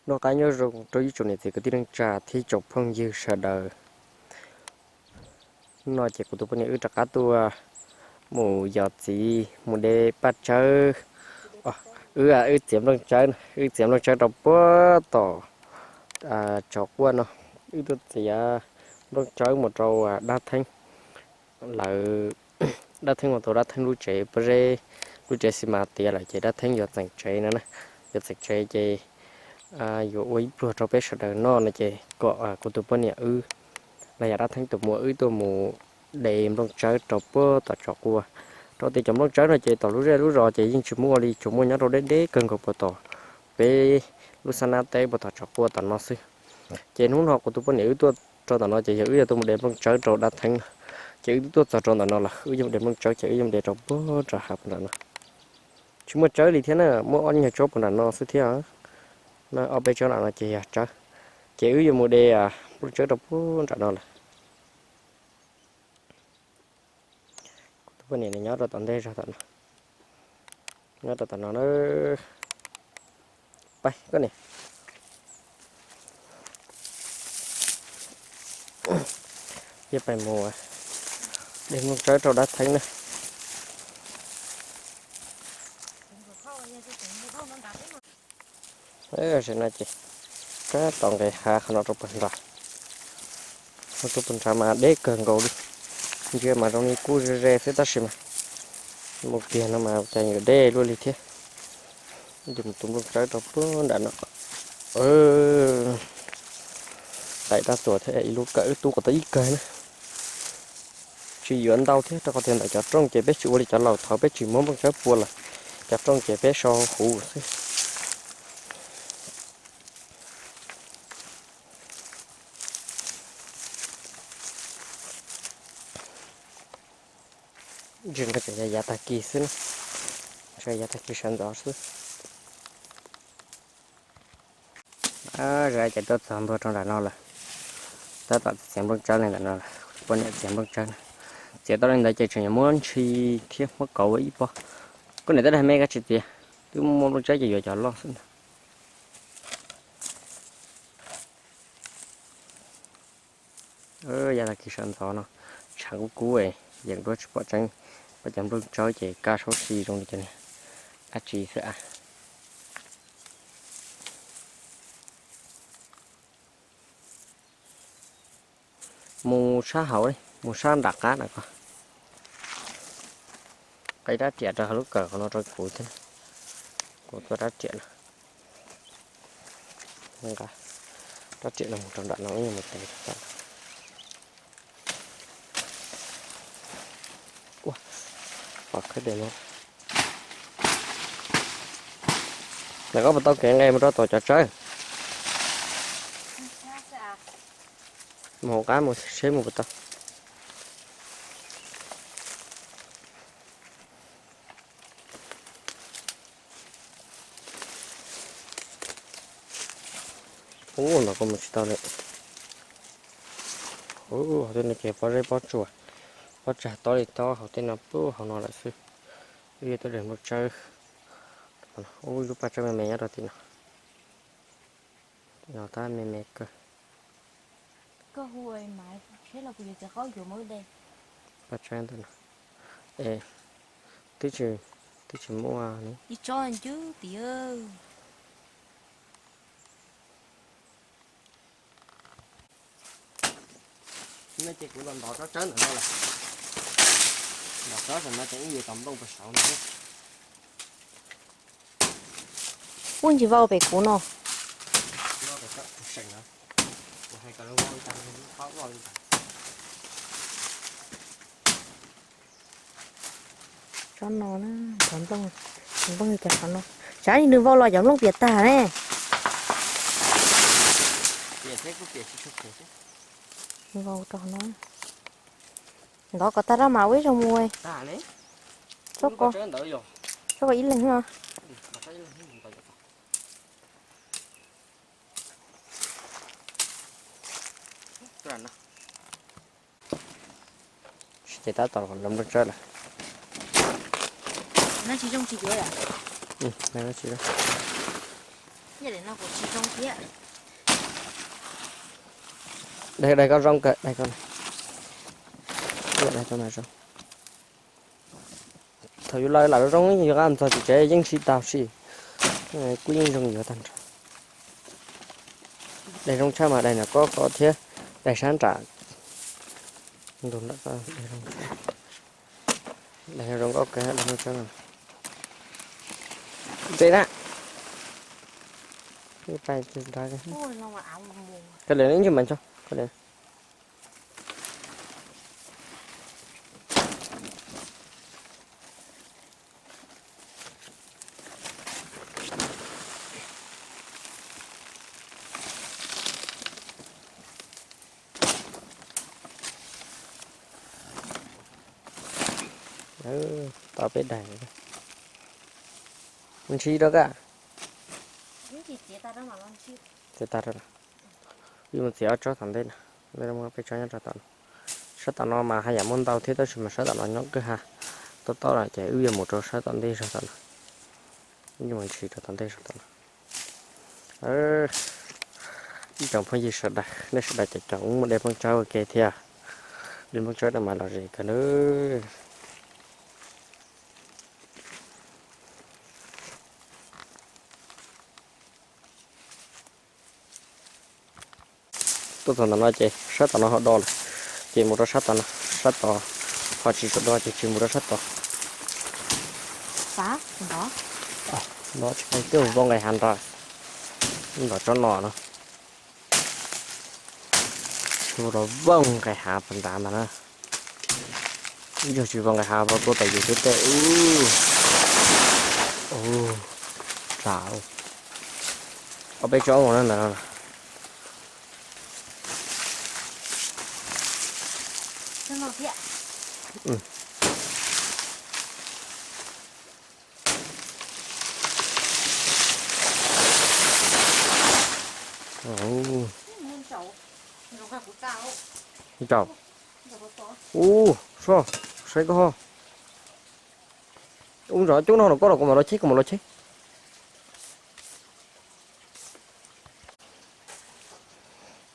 Noj qab nyob zoo rau ib tsoom niam txiv kwv tij neej tsa thiab tsoom phooj ywg sawv daws. Hnub no ces kuv tus poj niam wb rov qab tuaj mus yos txiv mus de paj tsawb. Wb, wb txiav nplooj tsawb, wb txiav nplooj tsawb rau puag tom tsov quaj no. Wb tuaj txiav nplooj tsawb mus rau dab theeb lawv, dab theeb mus tau dab theeb lub tsev pob zeb, lub tsev xi mas tiav lawm ces dab theeb yuav txeem tsev no na. Yuav txeem tsev ces yuav ua ib pluag rau peb sawv daws noj no ces kom kuv tus poj niam wb los yog dab theeb tus muam wb tuaj mus de nplooj tsawb rau puag tom tsov quaj. Rau tias cov nplooj tsawb no ces tom lub zej lub zos ces yeej tsis muaj li, tsuas muaj nyob rau deb deb kawg nkaus puag tom peb lub xab nab teb puag tom tsov quaj tom no xwb. Ces hnub no kuv tus poj niam wb tuaj rau tom no ces yog wb yuav tuaj mus de nplooj tsawb rau dab theeb no. Ces wb twb tuaj txog rau ntawm no lawm, wb yuav mus de nplooj tsawb ces wb yuav mus de rau puag nram hav puag nram no. Tsis muaj tsawb li thiab na, muaj ob nyuag tsob puag nram no xwb thiab. No ob peb tsob nram no ces yog tsawb. Ces wb yuav mus de nplooj tsawb rau puag nram no lawm. Kuv tus poj niam nyob rau tom ntej zog tom no, nyob rau tom no na. Pab koj niam, yog pab mus de nplooj tsawb rau dab theeb na. Tam no ces tab tom nqes hav qhov no rau puag nrad, rau puag nrad mas deb kawg nkaus li. Ntsia mas zoo li kuj ze ze xwb tab sis mas mus kiag no mas cas yuav deb luaj li thiab. Tus nplooj tsawb rau puag nram no, tais rab txuas thiab ib lub kawm wb tub kom tau ib kawg na. Tsis yuav ntau thiab rau qhov tias ntawm cov rooj ces peb tsis ua li cov laus thaud, peb tsis muab nplooj tsawb pua lawm, cov rooj ces peb so huv xwb. Ntshe nqe tseem yav tag kis xwb na, ntshe yav tag kis sawv ntxov xwb. Zaj ces tuaj txog ntua rau nram no lawm, tab tom txiav nplooj tsawb li ntawm no lawm, poj niam txiav nplooj tsawb na. Txiav tau li ntawd ces tseem yuav muab ntshis thiab muab kauv ua ib pob. Koj niam twb dag me koj tsis txiav, twb muaj nplooj tsawb ces yuav cov loj xwb ntag. Yav tag kis sawv ntxov no, tshav kub kub, yeem duab tsis pom tseeb, pom cov nplooj tsawb ces kaj saub si zoo li cov niag dab tsi xwb a. Mus sab hauv, mus sab nram qab na ko. Qe rab riam rau hauv lub kawm qhov no rau kuv thiab, kuv tua rab riam no. Nqa rab riam no mus rau nram no ib yam mus tes rau tom. Ua, pom khawb tes no. Ntawm koj puas tau kev nqes mus rau tom cov tsawb? Mus hauv qab mus seb mus puas tau. Ub, no kuj mus tsis tau li. Ub, hauv tej no ces pob zeb pob tsuas, pob tsag tob li tob hauv tej no puag hauv no lawm xwb. Wb yuav tuaj de nplooj tsawb. Ub, ib lub paj tsawb me me nyob rau tim no. Tim no tab me me kawg. Paj tsawb ntawm no, es, twb tsis, twb tsis muaj ne. No ces kuv los ntov tsob tsawb ntawm no lawm. Ntov tsob ntawm no ces wb yuav cov nplooj puas saud no thiab. Ub, ntsis vau pem kuv no. Tsob no na, cov nplooj, cov nplooj li cas qhov no. Tsam li nws vau los cov nplooj piam tag ne. Vau rau no. Ntov kom tag rau mas ua ib zaug mus. Txhob ko, txhob ko ib leeg no. Ces tab tom los nplooj tsawb lawm. Daig, daig koj zoo kawg, daig koj, daig koj mas zoo. Thaum yus lawv lam zoo zoo yus nqa mus txog tim tsev yeej tsis tau si, kuj yeej zoo yuav tag nrho. Daig zoo tshaj mas daig no koj koj thiab, daig sab nram ntug nram, daig zoo koj kawg, daig zoo tshaj. Ntse na. Koj li ib ntsis mas ncho, koj li. Tau peb daig. Ntshis rau koj. Txiav tag rau, wb mus txiav ob tsob tom ntej na, peb tsob nyob rau tom no. Sab tom no mas haj yam muaj ntau thiab tab sis mas sab tom no nyob kwj ha, tob tob lawm ces wb yuav mus rau sab tom ntej zog tom no. Wb yuav mus ntshis rau tom ntej zog tom no. Ib tsoom phooj ywg sawv daws, nej sawv daws cov coob muaj dej poob tsawb ua ke thiab, dej poob tsawb no mas lom zem kawg nawb. Tuaj txog ntawm no ces sab tom no ho do lawm, ces mus rau sab tom no, sab tod ho tsis tshua do ces tsis mus rau sab tod. Ntov tsis qe twb vau nqis hav nrad, ntov tsob no no. Tsis mus rau vau nqis hav puag nrad ntag na. Ib zaug tsis vau nqis hav vau tuaj tom yus thiab tej. Tsam, ob peb tsob mus na ntawm no. Ub, saib koj ho. Ub, zov cub no los koj los kuv mam los cheb, kuv mam los cheb.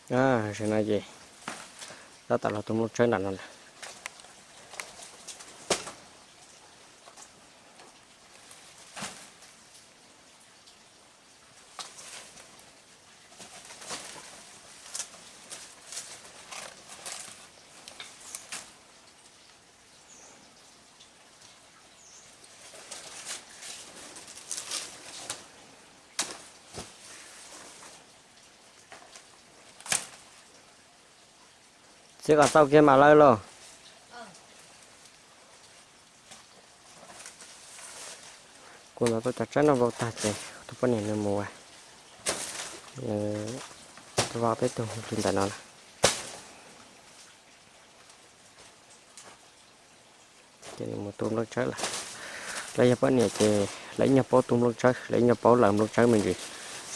Tam no ces tab tom los tus nplooj tsawb nram no lawm. Txiav kom txaus kiag mam lawm lauj. Kuv ntov tau cov tsawb no vau tag ces tus poj niam nws mus, nws vaj peb tug li ntawm no na. Ces nws mus tu nplooj tsawb lawm. Lawv yog poj niam ces lawv ib nyuag paub tu nplooj tsawb, lawv ib nyuag paub lawm nplooj tsawb me ntsis.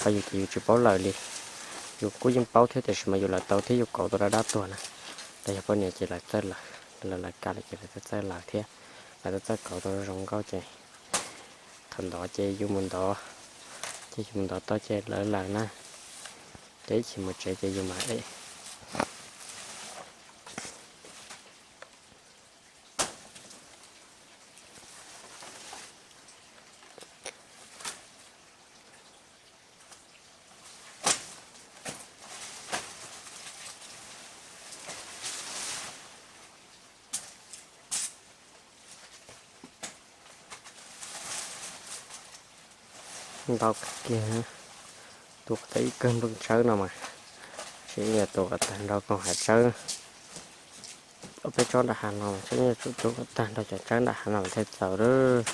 Ho yus ces yus tsis paub lawm li. Yus kuj yeej paub thiab tiam sis mas yus lawm tau thiab yus kauv tau dab dab tuag na. Lawv yog poj niam ces lawv txawj lawm, lawv lawv ka lawm ces lawv txawj txawj lawm thiab. Lawv txawj txawj kauv tau zoo nkauj ces thaum ntov ces yus mus ntov, ces yus mus ntov tau ces lawv lawm na. Ces ib chim mus tsev ces yus mam ev. Ntau kawg kiag, tu kom tag ib kawg nplooj tsawb no mas, tseem yuav tu kom tag nrho koog hav tsawb. Ob peb tsob nram hav no mas tseem yuav tsum tu kom tag nrho cov tsawb nram hav no mas thiaj txaus lawm.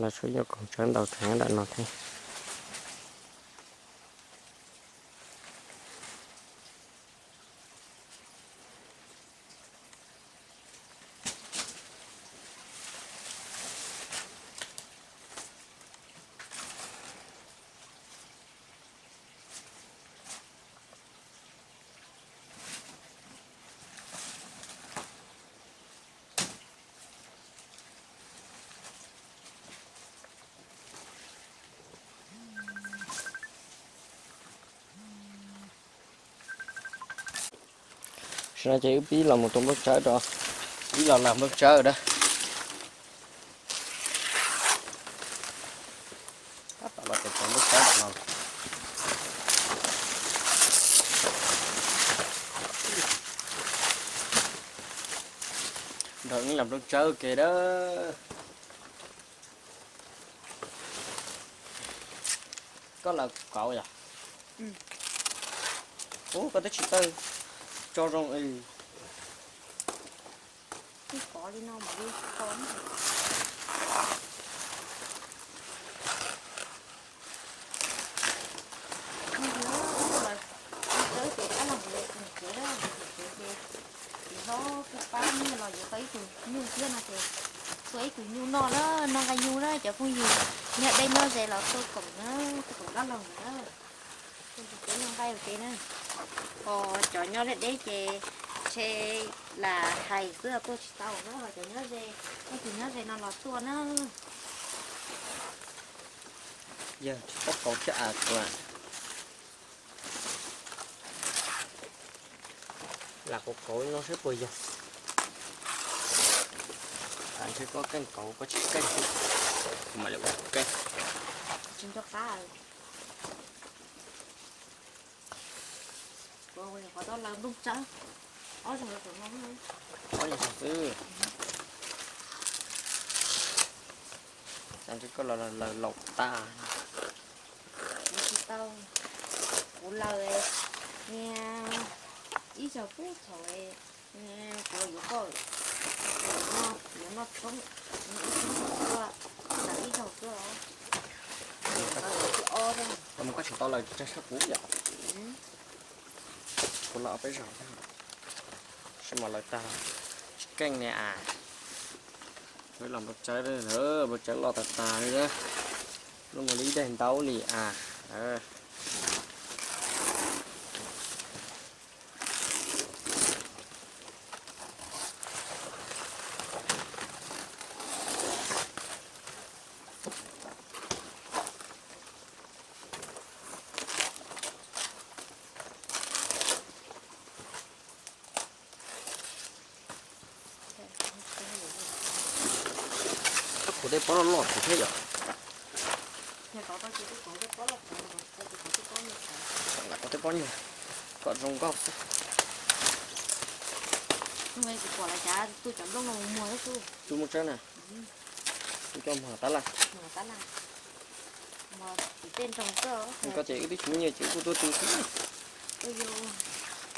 Los tshuav nyuag koog tsawb ntau rau nram no thiab. Tam sim no ces wb pib los mus tua nplooj tsawb rau, pib los lawm nplooj tsawb na. Tab tom los tua nplooj tsawb no. Nrog wb los nplooj tsawb ke na. Koj lawv kauv yom? Ub, koj twb tsis tawj tso zoo li. Ces tab los ces kuv tsev ces tsis hlob kuj pab nyiaj los yuav tau ib tug nyuj thiab no ces tua ib tug nyuj noj na, noj nqaij nyuj na cov phooj ywg. Nyob deb nyob ze los tua koom na, tua koom dab laug na. Tua tus tsev noj nqaij ua ke na. Ho cov nyob deb deb ces ntshe lam hais xwb tuaj tsis tau na, ho cov nyob ze, leej twg nyob ze no los tuaj na. Yog tsis paub kauv thiab as kuv. Lam kauv kauv no saib puas yog. Ntshe koj keej kauv koj tsis keej xwb, kuv mam li ua keej. Tsis nco qab. Qhov tau lawv nplooj tsawb, ob zaug xwb. Xav ntshe koj los lawv laus tas. Kuv tsis tau, kuv lawv niag ib zaug pub thaum kuv los yuav koj, yuav noj tshoob, ib zaug xwb, lawv ib zaug xwb os. Lawv ib ob thiab. Mus koj tsis tau lawv tsag sab kuv yom. Kuv los peb zaug thiab. Sib mos lawv tag, tsis keej ne as. Peb los nplooj tsawb, nplooj tsawb loj tas tas li. Lub no li ib daim ntaub li as. Koj kuv tej pob loj loj kuv thiab yom. Lam kuv tej pob nyuag kom zoo nkauj xwb. Tus nplooj no muag muag xwb. Tus nplooj tsawb na. Tus coj muag tab laj. Muag tab laj. Muag tim tej nroog xwb. Koj ces wb twb tsis muaj nyiaj ces wb kuj tuaj tu xwb.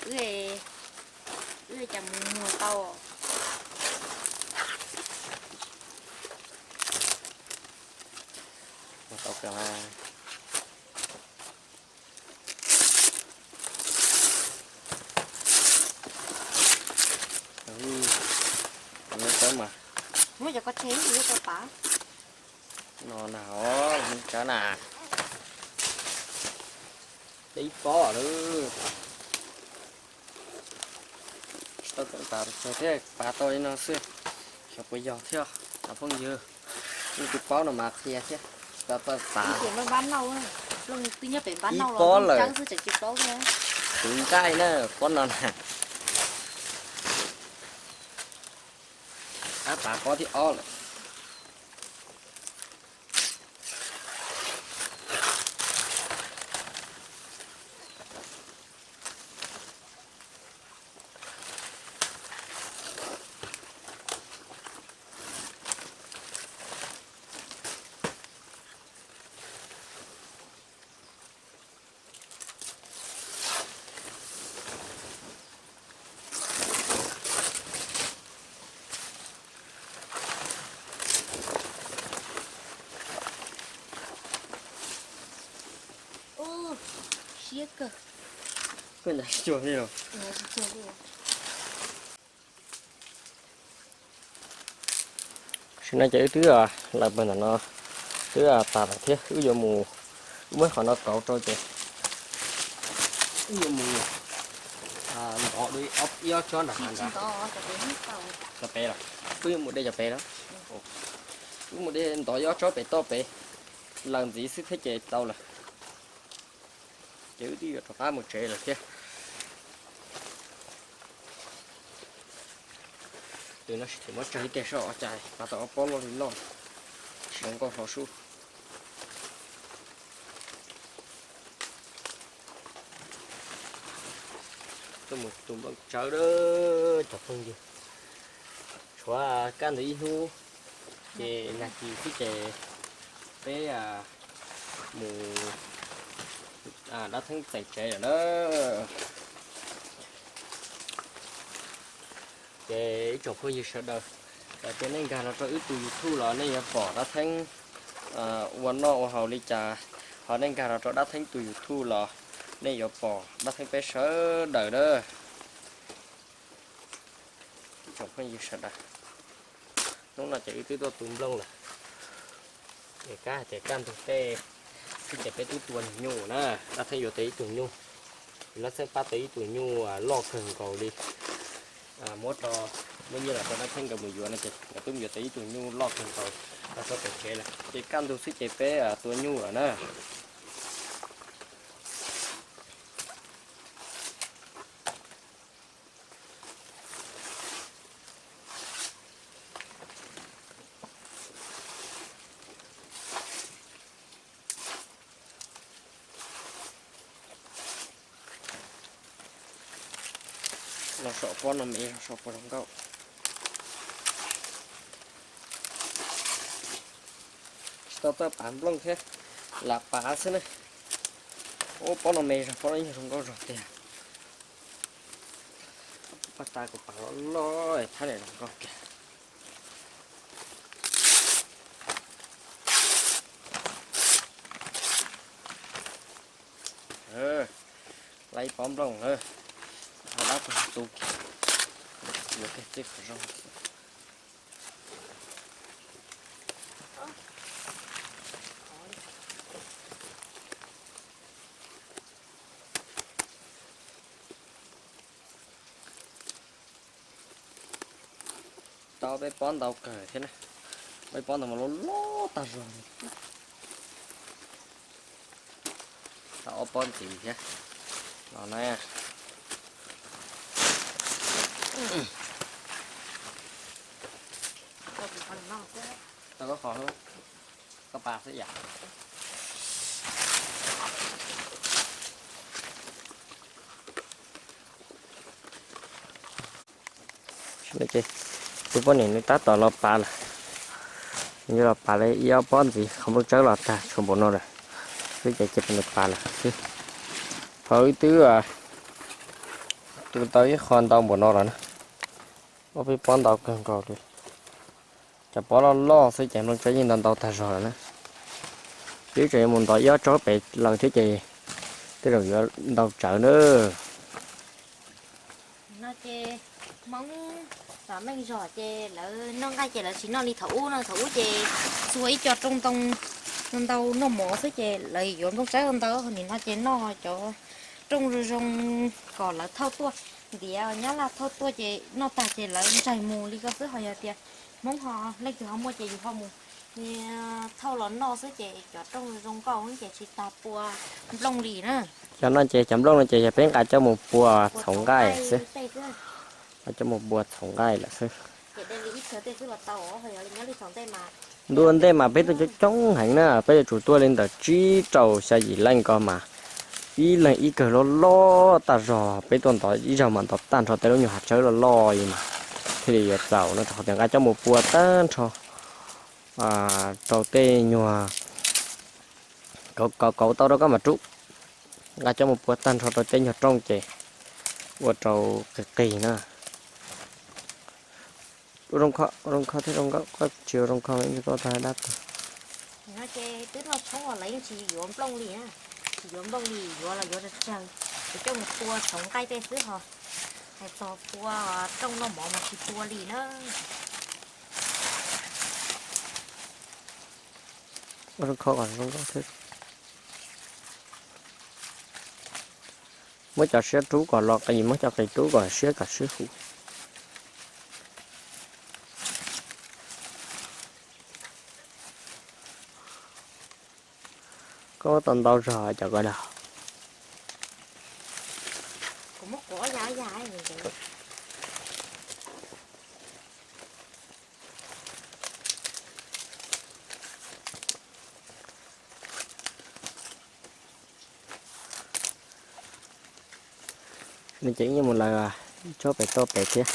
Wb, wb cas mus muag tau. Muag tau kawg. Nplooj tsawb mas. Muab cov ko tseg ib tau pav. No na, nplooj tsawb na. Peb ib pob lawm. Tsis tau txawj pav, thiaj pav tau li no xwb. Xyov puas yog thiab cov phooj ywg. Leej twg paub no mas qhia thiab. Tsis tau txawj pav. Ib pob lawm. Tus nqaij na, pob no na. Ab, pav pob thib ob lawm. Siab kawg. Koj ncav tsis cuag li los? Tam sim no ces wb twb lawv pawg ntawm no twb tas lawm thiab, wb yuav mus, wb muab qhov no kauv rau ces wb yuav mus ntov ib ob tsob nram hav ntawd. Cov pem los? Wb yuav mus de cov pem los? Wb mus de ntov ib ob tsob pem toj pem, lawv ntxiv xwb thiab ces tau lawm. Ces wb twb yuav rov qab mus tsev lawm thiab. Muab tsawg ib teg soj cas pas tau ob pob loj li loj, tsis zoo nkauj hlo sub. Tuaj mus tus nplooj tsawb cov phooj ywg, tshuav kaj ntug ib hnub ces nag kis xwb ces peb mus dab theeb txais tsev lawm na. Ces ib tsoom phooj ywg sawv daws, yog tias nej nkag los rau wb tus YouTube los nej yuav pom dab theeb ua noj ua haus li cas, ho nej nkag los rau dab theeb tus YouTube los nej yuav pom dab theeb peb sawv daws na. Ib tsoom phooj ywg sawv daws, hnub no ces wb twb tuaj tu nplooj lawm. Es kab hais tias kaj ntug tej xwb ces peb twb tua nyuj na, dab theeb yuav tau ib tug nyuj, lab xeeb pab tau ib tug nyuj loj kawg nkaus li. Muab rau, muab nyiaj los rau dab theeb nkawd mus yuav no ces nkawd twb mus yuav tau ib tug nyuj loj kawg nkaus rau pem tsev lawm. Ces kaj ntug xwb ces peb tua nyuj lawm na. Los saum pob no me, los saum pob zoo nkauj. Tsis tau txawj pav nplooj thiab, lam pav xwb na. Ub, pob no me zog, pob no yeej zoo nkauj zog tiag. Paj tas kuv pav loj loj thab niam zoo nkauj kiag. Lab ib pob nplooj lawm, ho dab tug tu kiag, yuav kiag tej qhov zoo. Tau peb pob ntau kawg thiab na, peb pob ntau mas loj loj tag zog. Tau ob pob ntxiv thiab los na. Tau koj qhov, koj pas xwb yam. Tus poj niam nws tab tom los pav lawm, nws los pav li ib ob pob ntxiv qhov nplooj tsawb los tag tshuav npaum no lawm xwb ces cia nws pav lawm xwb. Thaum wb twb tu tau ib qho ntau npaum no los na, ob peb pob ntau kawg nkaus li. Cov pob loj loj xwb ces nplooj tsawb yeej ntau ntau tag zog lawm na. Twb tseem yuav mus ntov ib ob tsob pem lawm thiab ces tej zaum yuav ntau tsawv na. No ces Hmoob tom meej zog ces lawv noj nqaij ces lawv tsis noj li thaum ub no, thaum ub ces txua ib co rooj ntoo, ntoo noj mov xwb ces lawv yuav nplooj tsawb ntau, nim no ces noj cov rooj zoo zoo kom lawv thauj tuaj, ntiav nyab laj thauj tuaj ces noj tag ces lawv ntsais mus li ko xwb. Ho yog tias Hmoob ho leej twg ho muaj ces yus ho mus thauj los noj xwb ces cov rooj zoo nkauj ces tsis tas pua nplooj li na. Cov no ces cov nplooj no ces yog peb nqa coj mus pua txhaum nqaij xwb. Nqa coj mus pua txhaum nqaij lawm xwb. Ntu ntej mas peb tuaj coob coob heev na, peb yuav tsum tuaj li ntawm tsib rau xya yim leej ko mas ib leeg ib kawg loj loj tag zog, peb tuaj ntov ib zaug mas ntov tag nrho tej lub nyuag hav tshawb loj loj li mas thiaj li yuav txaus no. Rau qhov tias nqa coj mus pua tag nrho rau tej nyuag kauv kauv tau rau koj mam rub, nqa coj mus pua tag nrho rau tej nyuag rooj ces ua rau qis qis na. Ua zoo kho, ua zoo kho thiab zoo nkauj, koj tsis ua zoo kho mas ib ntsis koj tag dab tag. No ces twb noj tshoob los lawv yeej tsis yuav nplooj li na, tsis yuav nplooj li, yuav los yuav tsawg tsawg, yuav coj mus pua txhaum nqaij tej xwb ho. Hais txog pua rooj noj mov mas tsis pua li na. Ua zoo kho kom zoo nkauj thiab. Muab cov siab rub kom los qis, muab cov qis rub kom siab kom sib huv. Koj muab tau ntau zog cov ko los? Kuv muab kuv ob ya ob ya. No ces wb yuav mus lawm ib tsob pem toj pem thiab.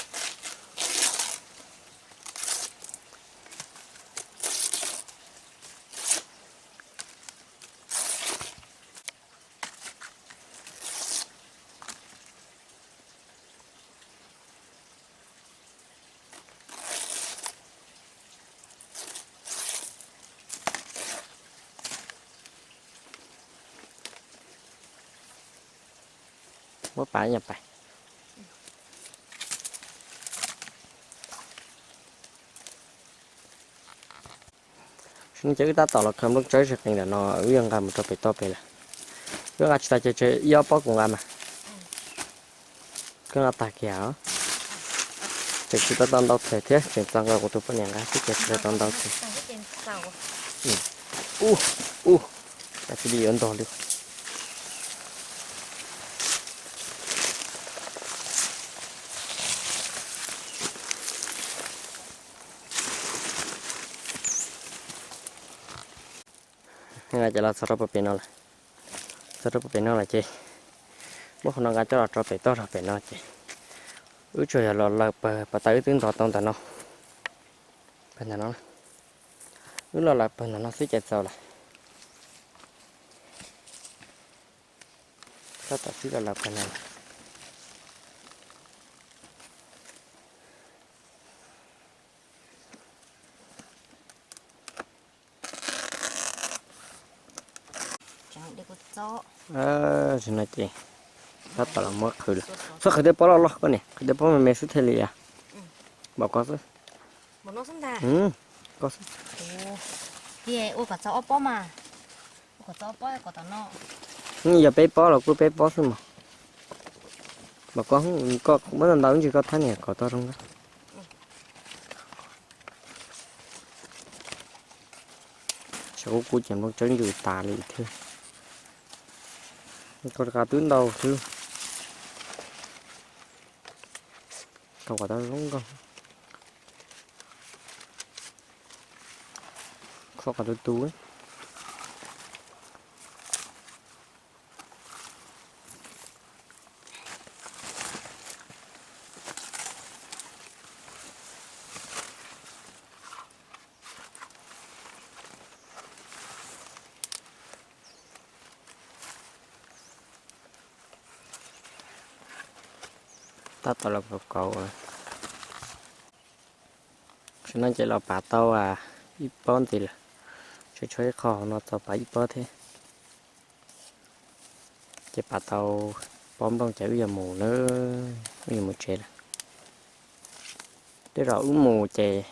Muab pav nyaj pais. Ces wb tab tom los khaws nplooj tsawb sib qees ntawm no, wb yuav nqa mus rau pem toj pem lawm. Wb nqa tsis tag ces tseg ib ob pob kuv nqa mas. Koj nqa tag kiag os. Tseem tsis tau tau ntau thiab, tseem txog nqa kuv tus poj niam nqa xwb ces tsis tau tau ntau thiab. Ub, ub, tab sis li yuav ntog li. Ces los txog rau pem no lawm, txog rau pem no lawm ces muab qhov no nqa coj los rau pem toj rau pem no ces wb tsuas yog los lawm pawg pas tas wb twb ntog tau ntawm no, pawg ntawm no. Wb los lawm pawg ntawm no xwb ces txaus lawm. Tab tom wb los lawm pawg no lawm. Tam sim no ces tab tom los muab qhwv lawm. Txhob qhwv tej pob loj loj koj niam, qhwv tej pob me me xwb thiaj li as. Npaum ko xwb. Ko xwb. Yog peb pob los kuj peb pob xwb mas. Npaum ko, koj muab ntau ntau ib ntsis koj thab niam kom tau zoo na. Sav kuv kuv ces nplooj tsawb ntsws tas li thiab. Koj qa twb ntau xwb. Tau kom tau zoo nkauj. Kho kom tu tu. Tab tom los kauv kauv. Tam sim no ces los pav tau ib pob ntxiv lawm, tshuav tshuav ib qho no txog pav ib pob thiab. Ces pav tau pob nplooj ces wb yuav mus na, wb yuav mus tsev lawm. Tej zaum wb mus ces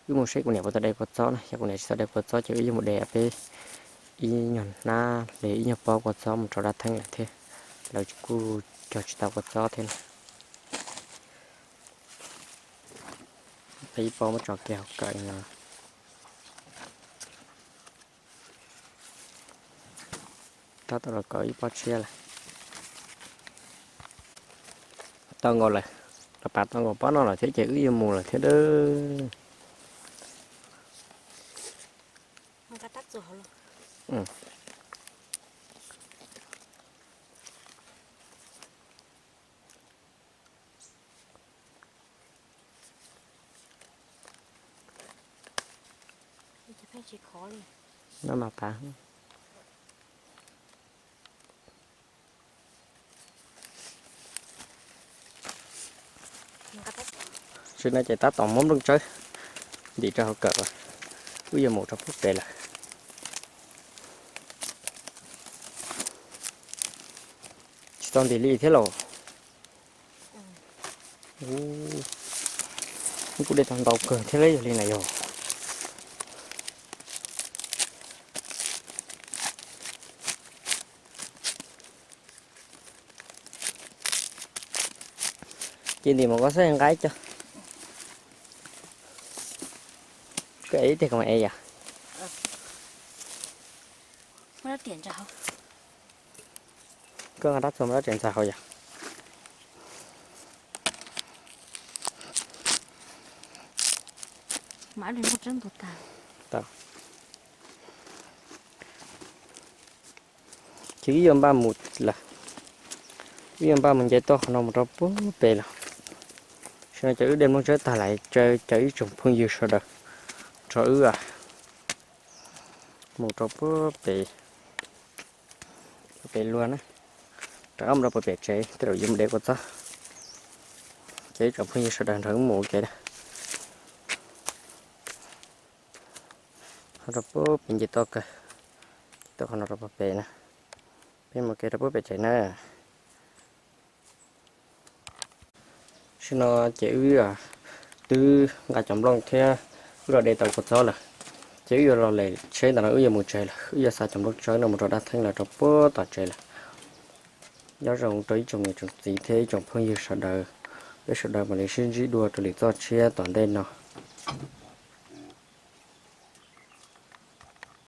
wb mus saib kuv niam puas tau de kua txob na, yog kuv niam tsis tau de kua txob ces wb yuav mus de peb ib nyuag hnab li ib nyuag pob kua txob mus rau dab theeb lawm thiab, lawv kuj cog tsis tau kua txob thiab na. Peb ib pob muab tso kiag hauv kawm no. Tab tom los kauv ib pob tshiab lawm. Tau nkaus lawm, los pav tau nkaus pob no lawm thiab ces wb yuav mus lawm thiab. No mas pav. Tam sim no ces tab tom muab nplooj tsawb ntim rau hauv kawm, wb yuav mus rau pub pem lawm. Tsis tau ntim li thiab los. Kuj de tau ntau kawg thiab yog li na yog. Ces ntim mus koj xav nqa ib co. Koj ev ib teg kom ev yom. Koj nqa rab txuas muab rab riam ntxaws hauv yom. Ces wb yuav npaj mus lawm. Wb yuav npaj mus nce toj qhov no mus rau puag pem lawm. Tam sim no ces wb de nplooj tsawb tag lawm, caw ib tsoom phooj ywg sawv daws nrog wb mus rau puag pem, puag pem luag na, rov qab mus rau puag pem tsev, tej zaum yuav mus de kua txob. Ces ib tsoom phooj ywg sawv daws nrog wb mus ua ke na. Ho rau puag pem nce toj kawg, nce toj qhov no rau puag pem na. Peb mus ua ke rau puag pem tsev na. Tam sim no ces wb twb nqa cov nplooj thiab wb los de tau kua txob lawm. Ces wb yuav los lem tsheb ntawm no wb yuav mus tsev lawm, wb yuav xa cov nplooj tsawb no mus rau dab theeb lawm rau puag tom tsev lawm. Nyob zoo rau ib tsoom niam tsoom txiv thiab ib tsoom phooj ywg sawv daws, peb sawv daws mam li sib ntsib dua rau lwm zaj tshiab tom ntej no.